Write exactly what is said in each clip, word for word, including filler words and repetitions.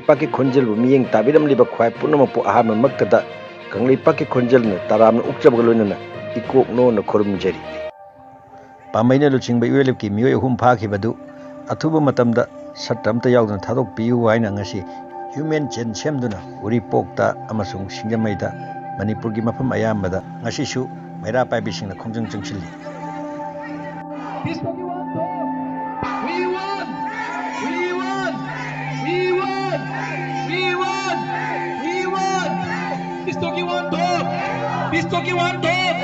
ꯄꯥꯛꯀꯤ ꯈꯣꯟꯖꯦꯜꯕꯨ ꯃꯤꯠꯌꯦꯡ ꯇꯥꯕꯤꯔꯝꯂꯤꯕ ꯈ꯭ꯋꯥꯏ ꯄꯨꯝꯅꯃꯛꯄꯨ ꯑꯍꯥꯟꯕꯃꯛꯇꯗ ꯀꯪꯂꯩꯄꯥꯛꯀꯤ ꯈꯣꯟꯖꯦꯜꯅ ꯇꯔꯥꯝꯅ ꯑꯣꯛꯆꯕꯒ ꯂꯣꯏꯅꯅ ꯏꯀꯣꯛꯅꯣꯅ ꯈꯨꯔꯨꯝꯖꯔꯤ꯫ ꯄꯥꯝꯕꯩꯅ ꯂꯨꯆꯤꯡꯕ ꯏꯌꯨ ꯑꯦꯜ ꯑꯦꯐꯀꯤ ꯃꯤꯑꯣꯏ ꯑꯍꯨꯝ ꯐꯥꯈꯤꯕꯗꯨ ꯑꯊꯨꯕ ꯃꯇꯝꯗ ꯁꯠꯇ꯭ꯔ ꯑꯝꯇ ꯌꯥꯎꯗꯅ ꯊꯥꯗꯣꯛꯄꯤꯌꯨ ꯍꯥꯏꯅ ꯉꯁꯤ ꯍ꯭ꯌꯨꯃꯦꯟ ꯆꯦꯟ ꯁꯦꯝꯗꯨꯅ ꯎꯔꯤꯄꯣꯛꯇ ꯑꯃꯁꯨꯡ ꯁꯤꯡꯖꯃꯩꯗ ꯃꯅꯤꯄꯨꯔꯒꯤ ꯃꯐꯝ ꯑꯌꯥꯝꯕꯗ ꯉꯁꯤꯁꯨ ꯃꯩꯔꯥ ꯄꯥꯏꯕꯤꯁꯤꯡꯅ ꯈꯣꯡꯖꯪ ꯆꯪꯁꯤꯜꯂꯤ꯫ We won! We won! We won! We won! We won! We won! Peace talk ꯀꯤ ꯋꯥꯍꯟꯊꯣꯛ! Peace talk ꯀꯤ ꯋꯥꯍꯟꯊꯣꯛ!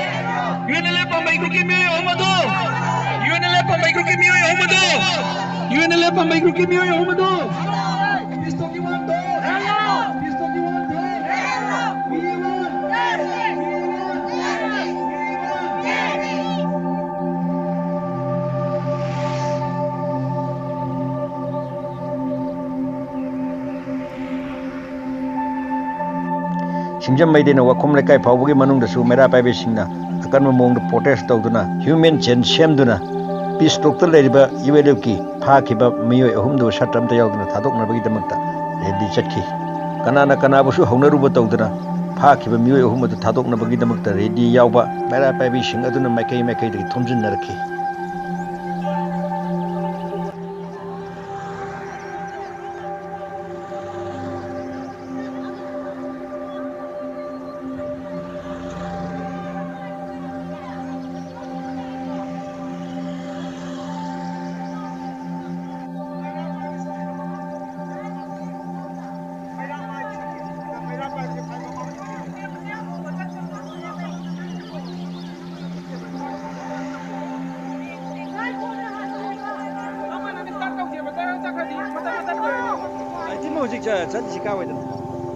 ꯌꯨ ꯑꯦꯟ ꯑꯦꯜ ꯑꯦꯐ ꯄꯥꯝꯕꯩ ꯒ꯭ꯔꯨꯞꯀꯤ ꯃꯤꯑꯣꯏ ꯑꯍꯨꯝ ꯑꯗꯨ! ꯌꯨ ꯑꯦꯟ ꯑꯦꯜ ꯑꯦꯐ ꯄꯥꯝꯕꯩ ꯒ꯭ꯔꯨꯞꯀꯤ ꯃꯤꯑꯣꯏ ꯑꯍꯨꯝ ꯑꯗꯨ! ꯌꯨ ꯑꯦꯟ ꯑꯦꯜ ꯑꯦꯐ ꯄꯥꯝꯕꯩ ꯒ꯭ꯔꯨꯞꯀꯤ ꯃꯤꯑꯣꯏ ꯑꯍꯨꯝ ꯑꯗꯨ! Peace talk ꯀꯤ ꯋꯥꯍꯟꯊꯣꯛ! Peace talk ꯀꯤ ꯋꯥꯍꯟꯊꯣꯛ! We won! We won! ꯁꯤꯡꯖꯃꯩꯗꯩꯅ ꯋꯥꯈꯣꯝ ꯂꯩꯀꯥꯏ ꯐꯥꯎꯕꯒꯤ ꯃꯅꯨꯡꯗꯁꯨ ꯃꯩꯔꯥ ꯄꯥꯏꯕꯤꯁꯤꯡꯅ ꯑꯀꯟꯕ ꯃꯑꯣꯡꯗ protest ꯇꯧꯗꯨꯅ ꯍ꯭ꯌꯨꯃꯦꯟ ꯆꯦꯟ ꯁꯦꯝꯗꯨꯅ ꯄꯤꯁ ꯇꯣꯛꯇ ꯂꯩꯔꯤꯕ ꯌꯨ ꯑꯦꯜ ꯑꯦꯐꯀꯤ ꯐꯥꯈꯤꯕ ꯃꯤꯑꯣꯏ ꯑꯍꯨꯝꯗꯨ ꯁꯠꯇ꯭ꯔ ꯑꯝꯇ ꯌꯥꯎꯗꯅ ꯊꯥꯗꯣꯛꯅꯕꯒꯤꯗꯃꯛꯇ ꯔꯦꯂꯤ ꯆꯠꯈꯤ꯫ ꯀꯅꯥꯅ ꯀꯅꯥꯕꯨꯁꯨ ꯍꯧꯅꯔꯨꯕ ꯇꯧꯗꯅ ꯐꯥꯈꯤꯕ ꯃꯤꯑꯣꯏ ꯑꯍꯨꯝ ꯑꯗꯨ ꯊꯥꯗꯣꯛꯅꯕꯒꯤꯗꯃꯛꯇ ꯔꯦꯂꯤ ꯌꯥꯎꯕ ꯃꯩꯔꯥ ꯄꯥꯏꯕꯤꯁꯤꯡ ꯑꯗꯨꯅ ꯃꯥꯏꯀꯩ ꯃꯥꯏꯀꯩꯗꯒꯤ ꯊꯣꯝꯖꯤꯟꯅꯔꯛꯈꯤ꯫ ꯑꯩ ꯊꯤꯟꯕ ꯍꯧꯖꯤꯛ ꯆ-, ꯆꯠꯂꯤꯁꯤ ꯀꯥꯏꯋꯥꯏꯗꯅꯣ?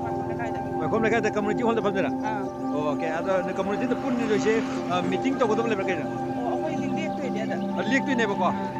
ꯋꯥꯏꯈꯣꯝ ꯂꯩꯀꯥꯏꯗ꯫ ꯋꯥꯏꯈꯣꯝ ꯂꯩꯀꯥꯏꯗ community hall ꯗ ꯐꯝꯗꯣꯏꯔꯥ? ꯑꯥ꯫ ꯑꯣ, okay꯫ ꯑꯗꯣ ꯅꯣꯏ community ꯗ ꯄꯨꯟꯗꯣꯏꯁꯦ, ꯑ, meeting ꯇꯧꯒꯗꯕ ꯂꯩꯕ꯭ꯔꯥ ꯀꯩꯅꯣ? ꯑꯣ, ꯑꯩꯈꯣꯏꯗꯤ ꯂꯦꯛꯇꯣꯏꯅꯦ ꯑꯗ꯫ ꯑ, ꯂꯦꯛꯇꯣꯏꯅꯦꯕꯀꯣ? ꯑꯥ꯫